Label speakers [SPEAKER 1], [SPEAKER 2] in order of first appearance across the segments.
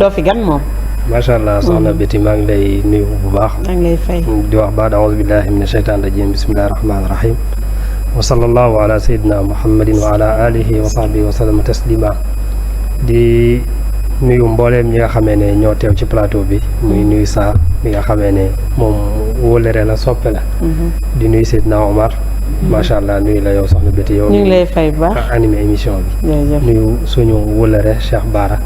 [SPEAKER 1] doo fi gan moom.
[SPEAKER 2] macha allah soxna Betty maa ngi lay nuyu bu baax.
[SPEAKER 1] maa ngi lay fay.
[SPEAKER 2] di wax baat auzu billahi mina shaytaan rajim bismillahi rahmaani rahim. wa sallallahu ala sayyidina muhammadin wa ala alihi wa sahbihi wa sallama taslima. di nuyu mbooleem ñi nga xamee ne ñoo teew ci plateau bi muy nuyu saa mi nga xamee ne moom wóolere la soppe la. di nuyu Seydina Omar. macha allah nuyu la yow soxna Betty yow.
[SPEAKER 1] ñu ngi lay fay bu baax
[SPEAKER 2] animé émission bi.
[SPEAKER 1] jërëjëf
[SPEAKER 2] nuyu suñu wóolere Cheikh Bara.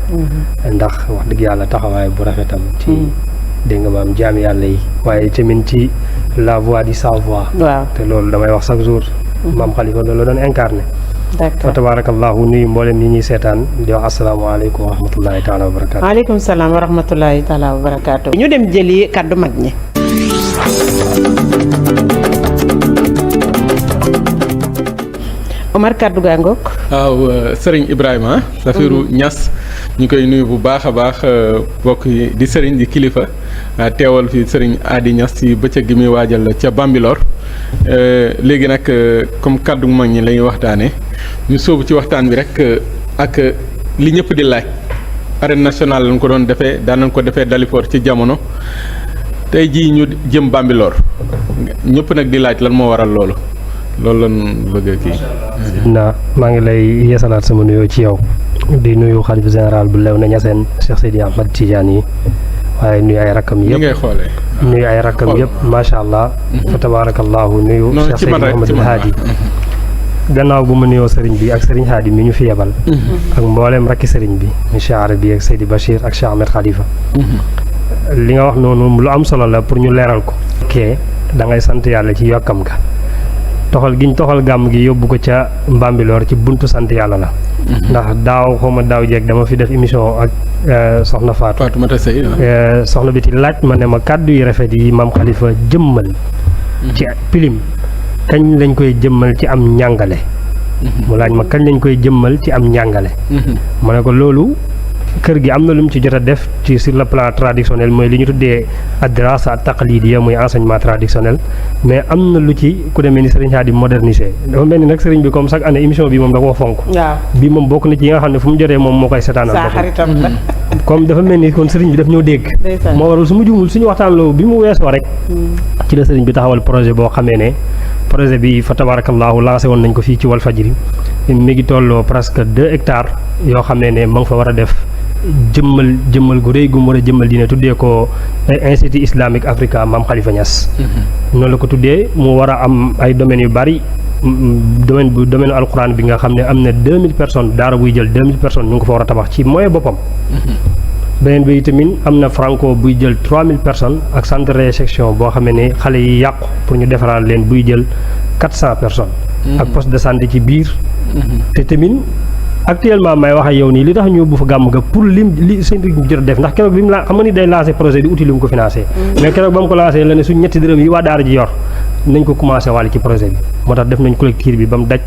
[SPEAKER 2] ndax wax dëgg yàlla taxawaay bu rafetam ci dégg nga maam jaam yàlla yi waaye tamit ci la voix du sans voix.
[SPEAKER 1] waaw
[SPEAKER 2] te loolu damay wax chaque jour. maam Khalifa loolu la doon incarné.
[SPEAKER 1] d'accord
[SPEAKER 2] fa tabarakallahu nuyu mboolem ñi ñuy seetaan di wax asalaamaaleykum wa rahmatullahi taala wa barakaatu.
[SPEAKER 1] waaleykum salaam wa rahmatullahi taala wa barakaatu. ñu dem jëli kaddu mag ñi. Omar kaddu gaa ngoog.
[SPEAKER 3] waaw Serigne Ibrahima. Safiru Niass ñu koy nuyu bu baax a baax bokk di Serigne di kilifa teewal fi Serigne Adi Niass ci bëccëg gi muy waajal ca Bambilor léegi nag comme kaddu mag ñi la ñuy waxtaanee ñu sóobu ci waxtaan bi rek ak li ñëpp di laaj. arène nationale lañ ko doon defee daan nañ ko defee Dalifort ci jamono tey jii ñu jëm Bambilor ñëpp nag di laaj lan moo waral loolu. loolu lan bëgg kii.
[SPEAKER 2] maa ngi lay yeesalaat sama nuyoo ci yow di nuyu xalifa général bu Léona Niassène Cheikh Seydi Ahmad Tidiane yi waaye nuyu ay rakkam yëpp
[SPEAKER 3] ngay xoolee.
[SPEAKER 2] nuyu ay rakkam yëpp macha allah. fa tabarakallahu nuyu. Cheikh Seydi Mouhamadou Hadi gannaaw bu ma nuyoo sëriñ bi ak sëriñ Hadi mi ñu fi yebal. ak mbooleem rakki sëriñ bi Cheikh Arabi ak Seydi Bachir ak Cheikh Ahmed Khalifa. li nga wax noonu lu am solo la pour ñu leeral ko. ok da ngay sant yàlla ci yokkam ga. toxal giñ toxal gàmm gi yóbbu ko ca Bambilor ci buntu sant yàlla la. ndax daaw xawma daaw jeeg dama fi def émission ak soxna Fatou.
[SPEAKER 3] Fatoumata Seye
[SPEAKER 2] soxna Betty laaj ma ne ma kàddu yi rafet yi maam Khalifa jëmmal. ci pilim kañ lañ koy jëmmal ci am njàngale. mu laaj ma kañ lañ koy jëmmal ci am njàngale. ma ne ko loolu kër gi am na lu mu ci jot a def ci sur le plan traditionnel mooy li ñu tuddee adrasa taqlidiya muy enseignement traditionnel mais am na lu ci ku demee ni sëriñ Hadi modernisé dafa mel ni nag sëriñ bi comme chaque année émission bi moom da koo fonk.
[SPEAKER 1] waaw
[SPEAKER 2] bii moom bokk na ci yi nga xam ne fu mu jotee moom moo koy seetaanal.
[SPEAKER 1] saa xaritam la.
[SPEAKER 2] comme dafa mel ni kon sëriñ bi daf ñoo dégg. moo waral su ma jumul suñu waxtaan loo bi mu weesoo rek. ci la sëriñ bi taxawal projet boo xamee ne projet bi fa tabarakallahu lancé woon nañ ko fii ci Walfadjri mi ngi tolloo presque 2 hectares yoo xam ne ma nga fa war a def. jëmmal gu rëy gu mu war a jëmmal diine tuddee ko institut islamique africa maam Khalifa Niass. noonu la ko tuddee mu war a am ay domaines yu bari domaine alquran bi nga xam ne am na 2000 personnes daara buy jël 2000 personnes ñu ngi ko fa war a tabax ci moyen boppam. beneen bi tamit am na franco buy jël 3000 personnes ak centre de réception boo xam ne xale yi yàqu pour ñu defaraat leen buy jël 400 personnes. ak poste de santé ci biir. te tamit. actuellement may wax ak yow nii li tax ñu yóbbu fa gàmm ga pour li seen bi jot a def ndax keroog bi mu la xam nga ni day lancé projet di uti li mu ko financé. mais keroog ba mu ko lancé la ne suñ ñetti dërëm yi waa daara ji yor nañ ko commencé wàll ci projet bi moo tax def nañ collectif bi ba mu daj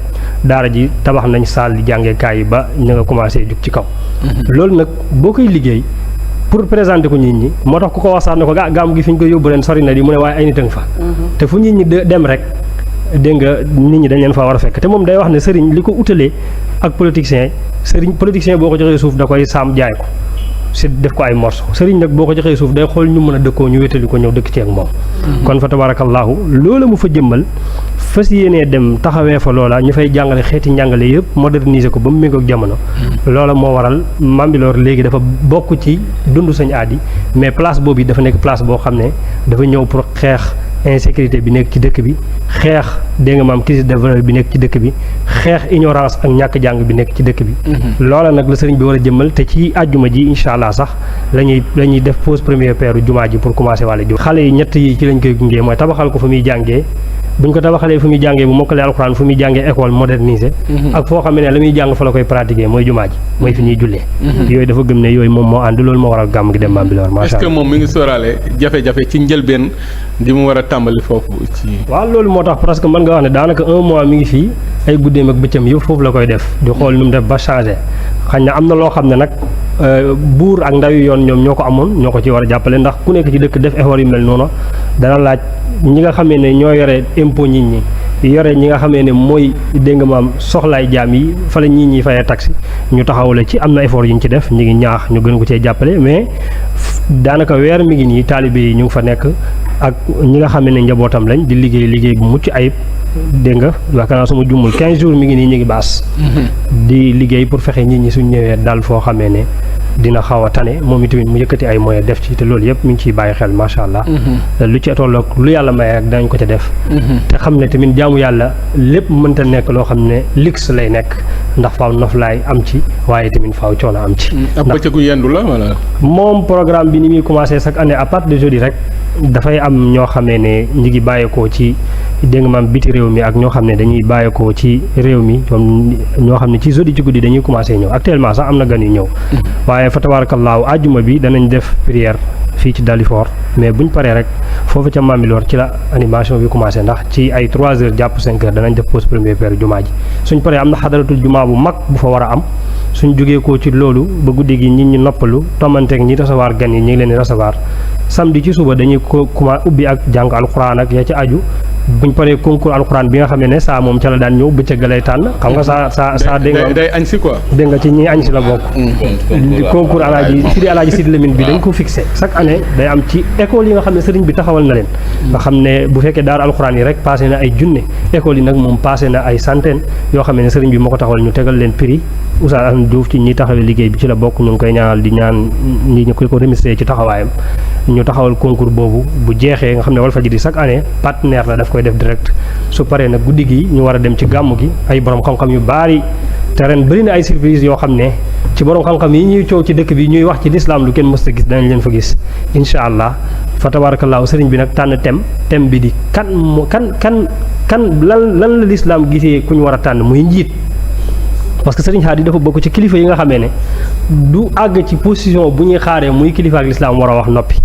[SPEAKER 2] daara ji tabax nañ salle di jàngeekaay yi ba ñu nga commencé jug ci kaw. loolu nag boo koy liggéey pour présenter ko nit ñi moo tax ku ko wax sax ne ko gàmm gi fi ñu koy yóbbu ren sori na di mu ne waaye ay nit a nga fa. te fu nit ñi dem rek. dégg nga nit ñi dañ leen faa war a fekk te moom day wax ne sëriñ li ko utalee ak politicien politicien boo ko joxee suuf da koy saam jaay ko si def ko ay morceau sëriñ nag boo ko joxee suuf day xool ñu mën a dëkkoo ñu wétali ko ñëw dëkk ci ak moom. kon fa tabarakallahu loola mu fa jëmmal fas yéenee dem taxawee fa loola ñu fay jàngale xeeti njàngale yëpp moderniser ko ba mu méngoog jamono. loola moo waral Bambilor léegi dafa bokk ci dundu Sëñ Adi mais place boobu dafa nekk place boo xam ne dafa ñëw pour xeex. insécurité bi nekk ci dëkk bi xeex dégg nga maam crise de valeur bi nekk ci dëkk bi xeex ignorance ak ñàkk jàng bi nekk ci dëkk bi. loola nag la sëriñ bi war a jëmmal te ci àjjuma ji incha allah sax la ñuy def pause première pierre jumaa ji pour commencer wàlle ji xale yi ñett yi ci lañ koy gungee mooy tabaxal ko fa muy jàngee buñ ko tabaxalee fu muy jàngee bu mokkalee alxuraan fu muy jàngee école modernisé. ak foo xam ne la muy jàng fa la koy pratiquer mooy jumaa ji mooy fi ñuy jullee. yooyu dafa gëm ne yooyu moom moo ànd loolu moo waral gàmm gi dem Bambilor macha allah.
[SPEAKER 3] est-ce que moom mi ngi sóoraale jafe-jafe ci njëlbeen di mu war a tàmbali foofu ci.
[SPEAKER 2] waaw loolu moo tax presque mën nga wax ne daanaka 1 mois mi ngi fii ay guddeem ak bëccëm yëpp foofu la koy def di xool nu mu def ba changé xañ na am na loo xam ne nag buur ak ndaw yu yoon ñoom ñoo ko amoon ñoo ko ci war a jàppale ndax ku nekk ci dëkk def effort yu mel noonu dana laaj ñi nga xamee ne ñoo yore impôt nit ñi yore ñi nga xamee ne mooy dégg nga maam soxlaay jaam yi fa la ñi fayee taxi ñu taxaw la ci am na effort yu ñu ci def ñu ngi ñaax ñu gën ko cee jàppale mais daanaka weer mi ngi nii taalibe yi ñu ngi fa nekk ak ñi nga xam ne njabootam lañ di liggéey bu mucc ayib dégg nga yaakaar naa suma jummul 15 jours mi ngi nii ñu ngi baas di liggéey pour fexe nit ñi suñ ñëwee daal foo xamee ne dina xaw a tane moom itamit mu yëkkati ay moyens def ci te loolu yëpp mi ngi ciy bàyyi xel macha allah. lu ci tolloog lu yàlla may rek danañ ko ca def. te xam ne tamit jaamu yàlla lépp mënta nekk loo xam ne lix lay nekk ndax faaw noflaay am ci waaye tamit faaw coono am ci.
[SPEAKER 3] ab bëccëgu yendu la wala.
[SPEAKER 2] moom programme bi ni muy commencé chaque année à partir de jeudi rek dafay am ñoo xamee ne ñi ngi bàyyeekoo ci dégg nga maam biti réew mi ak ñoo xam ne dañuy bàyyeekoo ci réew mi ñoo xam ne ci jeudi ci guddi dañuy commencé ñëw actuellement sax am na gan yu ñëw. waaye fa tabaarakallaahu àjjuma bi danañ def prière fii ci Dalifort mais buñ paree rek foofu ca Bambilor ci la animation bi commencé ndax ci ay 3 heures jàpp 5 heures danañ def pause première pierre jumaa ji suñ paree am na xadaratul jumaa bu mag bu fa war a am suñ jógee ko ci loolu ba guddi gi nit ñi noppalu tommanteeg ñi recevoir gan yi ñu ngi leen di recevoir samedi ci suba dañuy ko ubbi ak jàng alxuraan ak ya ci aju buñ paree concours alxuraan bi nga xam ne saa moom ca la daan ñëw bëccëg ga lay tànn xam nga saa dégg nga
[SPEAKER 3] day añ si quoi.
[SPEAKER 2] dégg nga ci ñi añ si la bokk. concours alaaji Sidi Lamine bi dañ ko fixé chaque année day am ci école yi nga xam ne sëriñ bi taxawal na leen. nga xam ne bu fekkee daara alxuraan yi rek passé na ay junne école yi nag moom passé na ay centaine yoo xam ne sëriñ bi moo ko taxawal ñu tegal leen prix Oustaz Assane Diouf ci ñi taxawee liggéey bi ci la bokk ñu ngi koy ñaanal di ñaan ñi ñu ko remercier ci taxawaayam ñu taxawal concours boobu bu jeexee nga xam ne Walfadjri chaque année partenaire la daf koy def direct su paree nag guddi gi ñu war a dem ci gàmmu gi ay borom xam-xam yu baari te ren bëri na ay surprise yoo xam ne ci borom xam-xam yi ñuy coow ci dëkk bi ñuy wax ci lislaam lu kenn mësta gis danañ leen fa gis incha allah fa tabaarakallaahu sëriñ bi nag tànn thème bi di kan lan la lislaam gisee ku ñu war a tànn muy njiit parce que sëriñ Hady dafa bokk ci kilifa yi nga xamee ne du àgg ci position bu ñuy xaaree muy kilifa ak lislaam war a wax noppi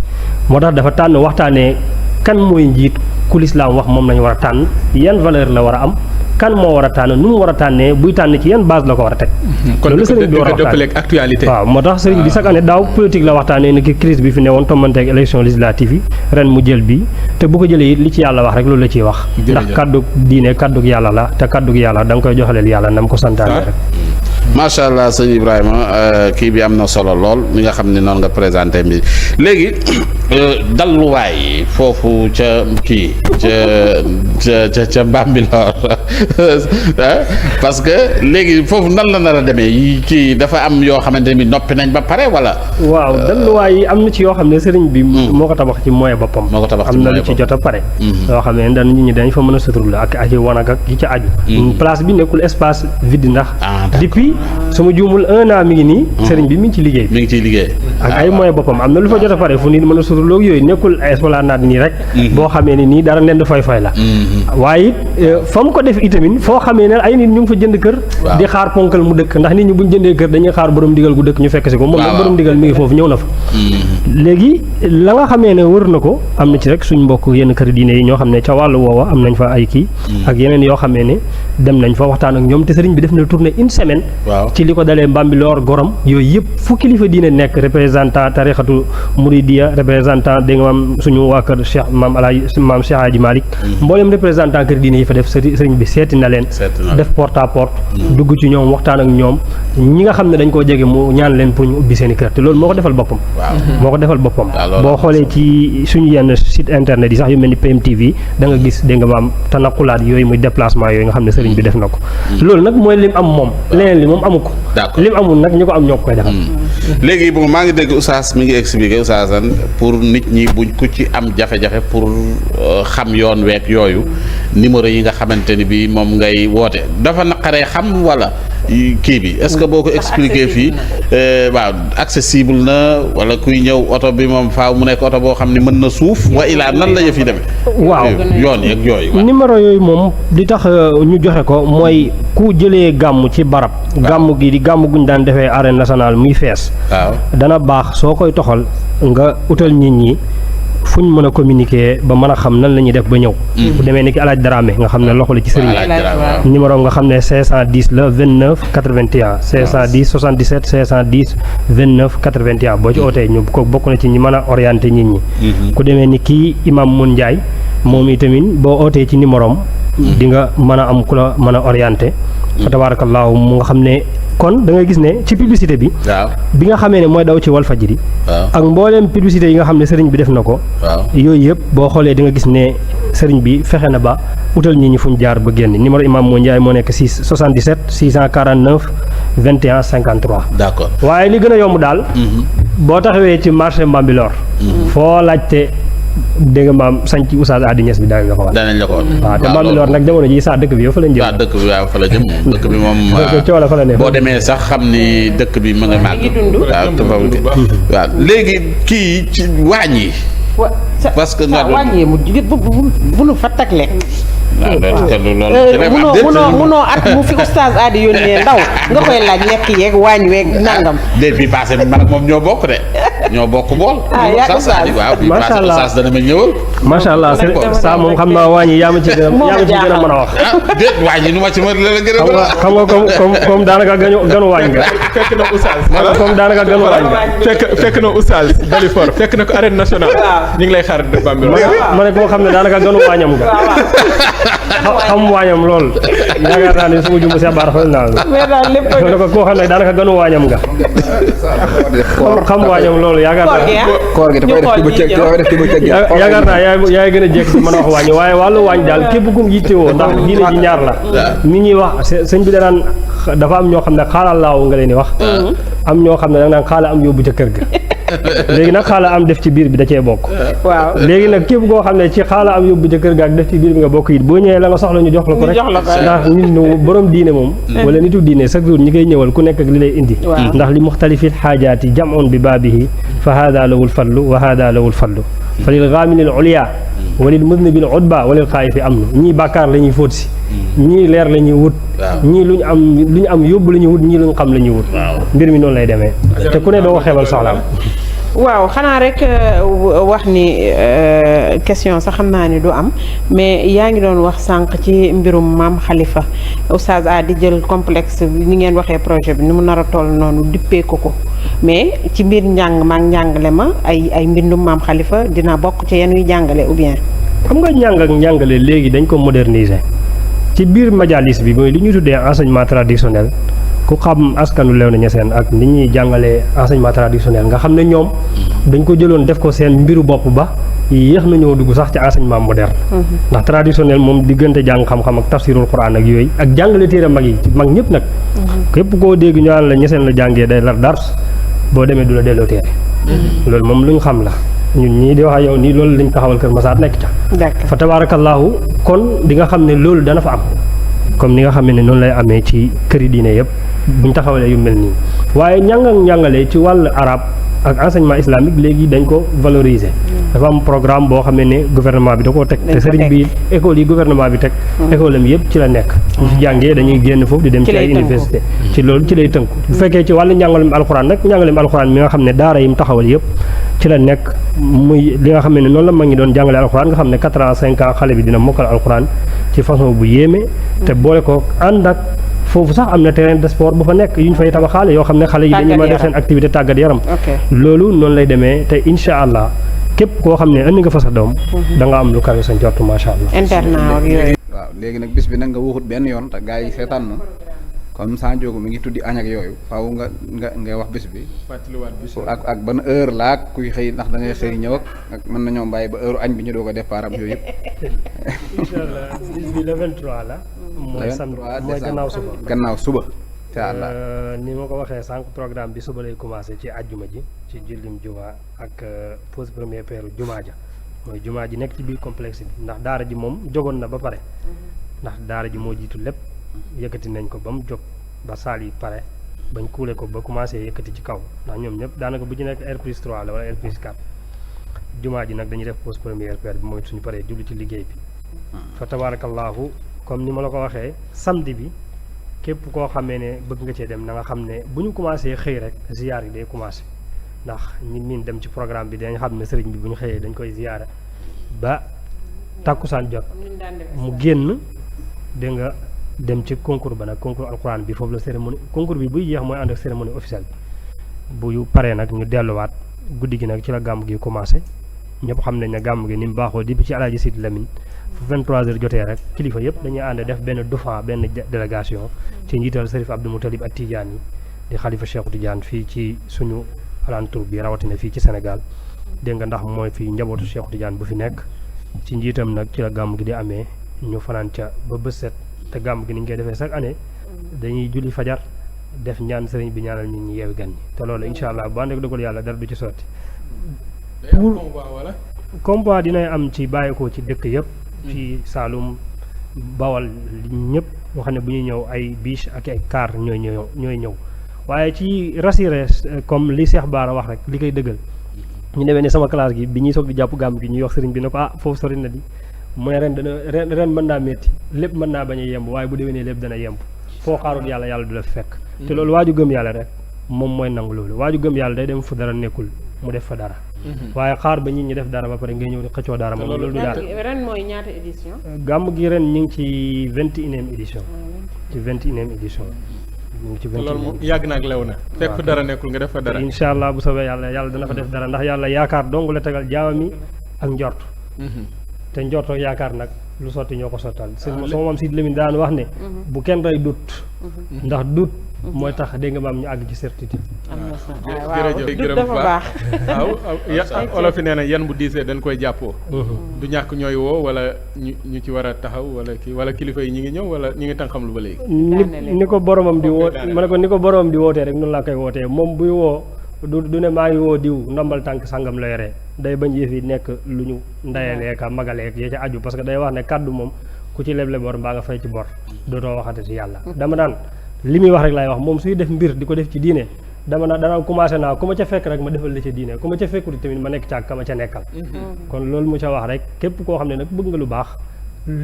[SPEAKER 2] moo tax dafa tànn waxtaanee kan mooy njiit ku lislaam wax moom lañu war a tànn yan valeur la war a am kan moo war a tànn nu mu war a tànnee buy tànn ci yan base la ko war a teg.
[SPEAKER 3] kon
[SPEAKER 2] loolu sëriñ bi war a
[SPEAKER 3] waxtaanee actualité.
[SPEAKER 2] waaw moo tax sëriñ bi chaque année daaw politique la waxtaanee ni ki crise bi fi newoon tombanteeg élection législative yi ren mu jël bi te bu ko jëlee it li ci yàlla wax rek loolu la ciy wax. ndax kàddug diine kàddug yàlla la te kàddug yàlla da nga koy joxaleel yàlla nam ko santaane rek.
[SPEAKER 4] macha allah sëñ Ibrahima kii bi am na solo lool mi nga xam ne noonu nga présenté bi léegi dalluwaay foofu ca kii ca Bambilor parce que léegi foofu nan la nar a demee kii dafa am yoo xamante ni noppi nañ ba pare wala.
[SPEAKER 2] waaw dalluwaay yi am na ci yoo xam ne sëriñ bi. moo ko tabax ci moyen boppam.
[SPEAKER 4] moo ko tabax ci
[SPEAKER 2] am na
[SPEAKER 4] moyen
[SPEAKER 2] lu ci jot a pare. yoo xam ne nit ñi dañ fa mën a suturlu ak ay wanag ak yi ca aju. place bi nekkul espace vide ndax. depuis su ma juumul 1 an mi ngi nii. sëriñ bi mi ngi ci liggéey.
[SPEAKER 4] mi ngi ciy liggéey.
[SPEAKER 2] ak ay moyens boppam am na lu fa jot a pare fu nit mën a suturloo ak yooyu nekkul esplanade nii rek. boo xamee ni nii dara ndend fay la. waaye it fa mu ko def itamit foo xamee ne ay nit ñu ngi fa jënd kër. di xaar ponkal mu dëkk ndax nit ñi buñ jëndee kër dañuy xaar borom digal gu dëkk ñu fekk si ko. moom nag borom digal mi ngi foofu ñëw na fa. léegi la nga xamee ne wër na ko am na ci rek suñ mbokk yenn kër diine yi ñoo xam ne ca wàllu woowa am nañ fa ay kii. ak yeneen yoo xamee ne dem nañ fa waxtaan ak ñoom te sëriñ bi def na tournée une semaine. ci li ko dalee Bambilor Gorom yooyu yëpp fu kilifa diine nekk représentant tarixatu Mouridiya représentant dégg nga maam suñu waa kër Cheikh maam Cheikh Hadji Malick mboolem représentant kër diine yi fa def sëriñ bi seeti na leen def porte à porte dugg ci ñoom waxtaan ak ñoom ñi nga xam ne dañ koo jege mu ñaan leen pour ñu ubbi seen i kër te loolu moo ko defal boppam boo xoolee ci suñu yenn site internet yi sax yu mel ni PMTV da nga gis dégg nga maam tanaqulaat yooyu muy déplacement yooyu nga xam ne sëriñ bi def na ko loolu nag mooy lim am moom leneen li moom amu ko lim amul nag ñu ko am ñoo ko koy defal
[SPEAKER 4] léegi bon maa ngi dégg Oustaz mi ngi expliqué Oustaz pour nit ñi buñ ku ci am jafe-jafe pour xam yoon week yooyu numéro yi nga xamante ni bi moom ngay woote dafa naqaree xam wala kii bi est-ce que boo ko expliqué fii waaw accessible na wala kuy ñëw oto bi moom faaw mu nekk oto boo xam ne mën na suuf wa ilaa nan la yëf yi demee
[SPEAKER 2] waaw
[SPEAKER 4] yoon yeeg yooyu
[SPEAKER 2] numéro yooyu moom li tax ñu joxe ko mooy ku jëlee gàmm ci barab gàmm gi di gàmm guñ daan defee arène nationale muy fees
[SPEAKER 4] waaw
[SPEAKER 2] dana baax soo koy toxal nga utal nit ñi fu ñu mën a communiquer ba mën a xam nan la ñuy def ba ñëw bu demee ni ki alaaj Dramé nga xam ne loxo la ci sëriñ bi numéro nga xam ne 510 la 29 81 510 77 510 29 81 boo ci ootee ñu ko bokk na ci ñi mën a orienté nit ñi ku demee ni kii imam Mun Njaay moom itamit boo ootee ci numéro am di nga mën a am ku la mën a orienté fa tabaarakallaahu mu nga xam ne kon da ngay gis ne ci publicité bi bi nga xamee ne mooy daw ci Walfadjri ak mbooleem publicité yi nga xam ne sëriñ bi def na ko yooyu yëpp boo xoolee di nga gis ne sëriñ bi fexe na ba utal ñi fu ñu jaar ba génn numéro imam moo Ndiaye moo nekk 77 649 21 53
[SPEAKER 4] d'accord
[SPEAKER 2] waaye li gën a yomb daal boo taxawee ci marché Mbambilor foo laajte dégg nga maam sañ ci Oustaz Hady Niass bi danañ la ko wax.
[SPEAKER 4] danañ la ko wax
[SPEAKER 2] waaw te Mbambilor nag jamono ji saa dëkk bi yow fa la jëm.
[SPEAKER 4] waaw dëkk bi waaw fa la jëm dëkk bi moom.
[SPEAKER 2] coola fa la ne
[SPEAKER 4] boo demee sax xam ni dëkk bi mu ngi màgg. waaw léegi kii ci waañ yi. parce que nga
[SPEAKER 1] waañ yi mu jigéen bu nu fa tag lekk. munoo at mu fi Oustaz Hady yónnee ndaw nga koy laaj lekk yeeg waañ weeg nangam.
[SPEAKER 4] déet bi passé man ak moom ñoo bokk de ñoo bokk bool. waaw bi passé Oustaz dana ma ñëwal.
[SPEAKER 2] macha allah saa moom xam naa waañ yi yaa ma ci gën a mën a wax.
[SPEAKER 4] déet waañ yi nu ma ci mën la gën a.
[SPEAKER 2] xam nga comme daanaka gënu waañ nga.
[SPEAKER 3] fekk na Oustaz.
[SPEAKER 2] comme daanaka gënu waañ nga.
[SPEAKER 3] fekk na Oustaz Dalifort fekk na ko arène nationale. ñu ngi lay xaar de Bambilor.
[SPEAKER 2] ma ne koo xam ne daanaka gënu waañam nga. xam waañam lool yaakaar naa ne su ma jumb see baar xool naa la.
[SPEAKER 1] mais daal lépp
[SPEAKER 2] ne ko koo xam ne daanaka gënu waañam nga. xam waañam loolu yaakaar naa.
[SPEAKER 5] koor gi dafay def ci bëccëg
[SPEAKER 2] yaakaar naa yaay gën a jekk ci mën a wax waañ waaye wàllu waañ daal képp ku yittewoo ndax diine ji ñaar la. nit ñuy wax sëñ bi danaan dafa am ñoo xam ne xaalal laaw nga leen di wax. am ñoo xam ne da nga naan xaala am yóbbu ca kër ga. léegi nag xaala am def ci biir bi da cee bokk.
[SPEAKER 1] waaw
[SPEAKER 2] léegi nag képp koo xam ne ci xaala am yóbbu ca kër ga ak def ci biir bi nga bokk it boo ñëwee la nga soxla ñu jox la ko rek. ndax nit ñu borom diine moom. wala nitu diine chaque jour ñi koy ñëwal ku nekk ak li lay indi. ndax li muxtalifil xaajaati jamoon bi baabihi fa haada lawul fadlu wa haada lawul fadlu fa lil gaamilil uliya walil mudnibil udba walil xaayifi am na ñii bàkkaar la ñuy fóot si ñii leer la ñuy wut ñii lu ñu am yóbbu la ñuy wut ñii lu ñu xam la ñuy wut mbir mi noonu lay demee te ku ne doo ko xeebal soxlaam.
[SPEAKER 1] waaw xanaa rek wax ni question sax xam naa ni du am mais yaa ngi doon wax sànq ci mbirum maam Khalifa Oustaz Hady jël complexe bi ni ngeen waxee projet bi ni mu nar a toll noonu dippee ko mais ci biir njàng ma ak njàngale ma ay mbindum maam Khalifa dina bokk ci yéen wi jàngale ou bien.
[SPEAKER 2] xam nga njàng ak njàngale léegi dañ ko moderniser ci biir majalis bi mooy li ñuy tuddee enseignement traditionnel. ku xam askanu Léona Niassène ak ni ñuy jàngalee enseignement traditionnel nga xam ne ñoom dañ ko jëloon def ko seen mbiru bopp ba yéex nañoo dugg sax ci enseignement moderne ndax traditionnel moom diggante jàng xam-xam ak tafsirul quran ak yooyu ak jàngale téere mag yi mag ñëpp nag képp koo dégg ñu naan la Niassène la jàngee day lar dars boo demee du la delloo téere loolu moom lu ñu xam la ñun ñii di wax ak yow nii loolu lañ taxawal Kër Masaar nekk ca fa tabaarakallaahu kon di nga xam ne loolu dana fa am comme ni nga xam ne noonu lay amee ci këri diine yëpp buñ taxawalee yu mel nii waaye njàngale ci wàllu arab ak enseignement islamique léegi dañ ko valoriser dafa am programme boo xam ne gouvernement bi da koo teg te sëriñ bi école yi gouvernement bi teg école am yëpp ci la nekk ñu ci jàngee dañuy génn foofu di dem ci ay université ci loolu ci lay tënku bu fekkee ci wàllu njàngalem alxuraan nag njàngalem alxuraan mi nga xam ne daara yi mu taxawal yëpp ci la nekk muy li nga xam ne noonu la mag ñi doon jàngale alxuraan nga xam ne 4 ans 5 ans xale bi dina mokkal alxuraan ci façon bu yéeme te boole ko ànd ak foofu sax am na terrain de sport bu fa nekk yu ñu fay tabaxaale yoo xam ne xale yi dañuy ma def seen activité tàggat yaram loolu noonu lay demee te incha allah képp koo xam ne andi nga fa sa doom da nga am lu kawe sa njort macha allah
[SPEAKER 1] internat ak yooyu
[SPEAKER 5] waaw léegi nag bis bi nag nga waxut benn yoon te gars yi seetaan moom comme Sa Ndiogou mi ngi tuddi añ ak yooyu faaw nga wax bis bi ak ban heure la ak kuy xëy ndax da ngay xëy ñëw ak mën nañoo bàyyi ba heure añ bi ñu doog a départ am yooyu yëpp
[SPEAKER 2] incha allah bis bi le 23 la mooy samedi mooy
[SPEAKER 5] gannaaw suba incha allah
[SPEAKER 2] ni ma ko waxee sànq programme bi suba lay commencé ci àjjuma ji ci jullim juma ak pose première pierre jumaa ja mooy jumaa ji nekk ci biir complexe bi ndax daara ji moom jogoon na ba pare ndax daara ji moo jiitu lépp yëkkati nañ ko ba mu jóg ba saal yi pare bañ kuule ko ba commencé yëkkati ci kaw ndax ñoom ñëpp daanaka bu ci nekk R+3 la wala R+4 jumaa ji nag dañuy def pose première pierre bi mooy suñu paree jublu ci liggéey bi fa tabaarakallaahu comme ni ma la ko waxee samedi bi képp koo xamee ne bëgg nga cee dem na nga xam ne bu ñu commencé xëy rek ziyaar yi day commencé ndax ñi miin dem ci programme bi dañ xam ne sëriñ bi bu ñu xëyee dañ koy ziyaara ba tàkkusaan jot mu génn dégg nga dem ci concours ba nag concours alxuraan bi foofu la cérémonie concours bi buy jeex mooy ànd ak cérémonie officielle bi bu paree nag ñu delluwaat guddi gi nag ci la gàmm gi commencé ñëpp xam nañ ne gàmm gi ni mu baaxoo di ci Alaaji Sidi Lamine fu 23h jotee rek kilifa yëpp dañuy ànd def benn dufan benn délégation ci njiital Serif Abdou Moutalib ak Tidiane yi di xalifa Cheikh Tidiane fii ci suñu alentour bi rawatina fii ci Sénégal dégg nga ndax mooy fii njabootu Cheikh Tidiane bu fi nekk ci njiitam nag ci la gàmm gi di amee ñu fanaan ca ba bës set te gàmm gi ni ñu koy defee chaque année dañuy julli fajar def ñaan sëriñ bi ñaanal nit ñi yeewi gan ñi te loolu incha allah bu ànd ak dogal yàlla dara du ci sotti. combat dinay am ci bàyyeekoo ci dëkk yëpp. ci Saalum Bawal ñëpp ñoo xam ne bu ñuy ñëw ay biche ak ay car ñooy ñëw waaye ci rassuré comme li Cheikh Bara wax rek li koy dëggal ñu demee ne sama classe gi bi ñuy soog di jàpp gàmm gi ñuy wax sëriñ bi ne ko foofu sori na di mu ne ren mën naa métti lépp mën naa bañ a yemb waaye bu déwénee lépp dana yemb foo xaarul yàlla du la fekk te loolu waaju gëm yàlla rek moom mooy nangu loolu waaju gëm yàlla day dem fu dara nekkul mu def fa dara waaye xaar ba nit ñi def dara ba pare ngay ñëw di xëccoo dara moom loolu du daal
[SPEAKER 1] ren mooy ñaata édition
[SPEAKER 2] gàmm gi ren ñu ngi ci 21e édition ci 21e édition ñu ngi ci 21e
[SPEAKER 3] loolu moom yàgg na ak lew na fekk fa dara nekkul nga def fa dara
[SPEAKER 2] incha allah bu soobee yàlla dana fa def dara ndax yàlla yaakaar dong la tegal jaamam yi ak njort te njort ak yaakaar nag lu sotti ñoo ko sottal sama maam Sidi Lamine daan wax ne bu kenn rey dut ndax dut mooy tax dégg nga maam ñu àgg ci certitude
[SPEAKER 3] jërëjëf dafa baax waaw olof yi nee na yan bu diisee dañ koy jàppoo du ñàkk ñooy woo wala ñu ci war a taxaw wala kilifa yi ñi ngi ñëw wala ñi ngi tànqam lu ba léegi
[SPEAKER 2] ni ko boromam di woo ma ne ko ni ko boromam di wootee rek noonu laa koy wootee moom buy woo du ne maa ngi woo diw ndombal tànk sangam la yoree day bañ yëf yi nekk lu ñu ndayalee ka magaleek ya ca aju parce que day wax ne kàddu moom ku ci leble bor mbaa nga fay ci bor dootoo waxate ci yàlla dama daan li muy wax rek laay wax moom suy def mbir di ko def ci diine danaa commencé naa ku ma ca fekk rek ma defal la ca diine ku ma ca fekkul tamit ma nekk ca ka ma ca nekkal kon loolu mu ca wax rek képp koo xam ne nag bëgg nga lu baax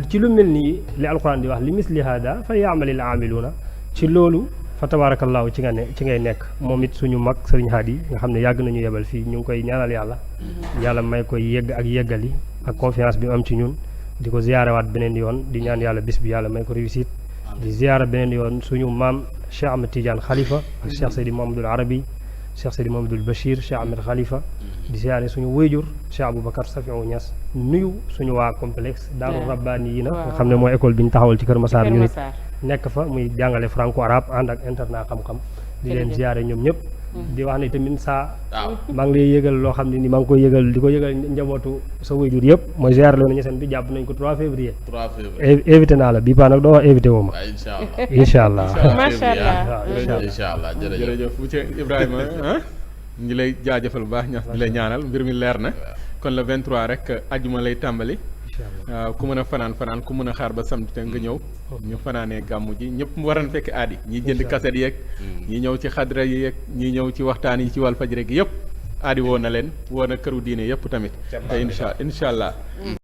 [SPEAKER 2] ci lu mel nii li alquran di wax li misli hada fa yaamalil aamiluuna ci loolu fa tabaarakallaahu ci ngay nekk moom it suñu mag sëriñ Hadi nga xam ne yàgg nañu yebal fii ñu ngi koy ñaanal yàlla may koy yegg ak yeggali ak confiance bi mu am ci ñun di ko ziyaarewaat beneen yoon di ñaan yàlla bis bi yàlla may ko réussite di ziyaara beneen yoon suñu maam Cheikh Ahmed Tidiane Khalifa ak Cheikh Seydi Mamadou Arabi Cheikh Seydi Mamadou Bachir Cheikh Ahmed Khalifa di ziyaare suñu wéyjur Cheikh Aboubacar Safiou Niass nuyu suñu waa complexe Daaru Rabbaani yi na nga xam ne mooy école bi ñu taxawal ci Kër Massar ñu nekk fa muy jàngale franco arabe ànd ak internat xam-xam di leen ziyaare ñoom ñëpp di wax ne tamit maa ngi lay yëgal loo xam ne ni maa ngi koy yëgal di ko yëgal njabootu sa wéyjur yëpp mooy ziyaare loolu ñeseen bi jàpp nañ ko 3 février invité naa la bii paa nag doo wax invité woo ma incha allah
[SPEAKER 1] macha allah
[SPEAKER 4] incha allah
[SPEAKER 3] jërëjëf monsieur Ibrahima ñu lay jaajëfal bu baax ñax di lay ñaanal mbir mi leer na kon le 23 rek ajjuma lay tàmbali waaw ku mën a fanaan ku mën a xaar ba samedi te nga ñëw ñu fanaanee gàmmu ji ñëpp waran fekk aadi ñi jënd kaset yeeg ñi ñëw ci xadra yi yeeg ñi ñëw ci waxtaan yi ci Walfadjri gi yëpp aadi woo na leen woo na këru diine yëpp tamit te incha allah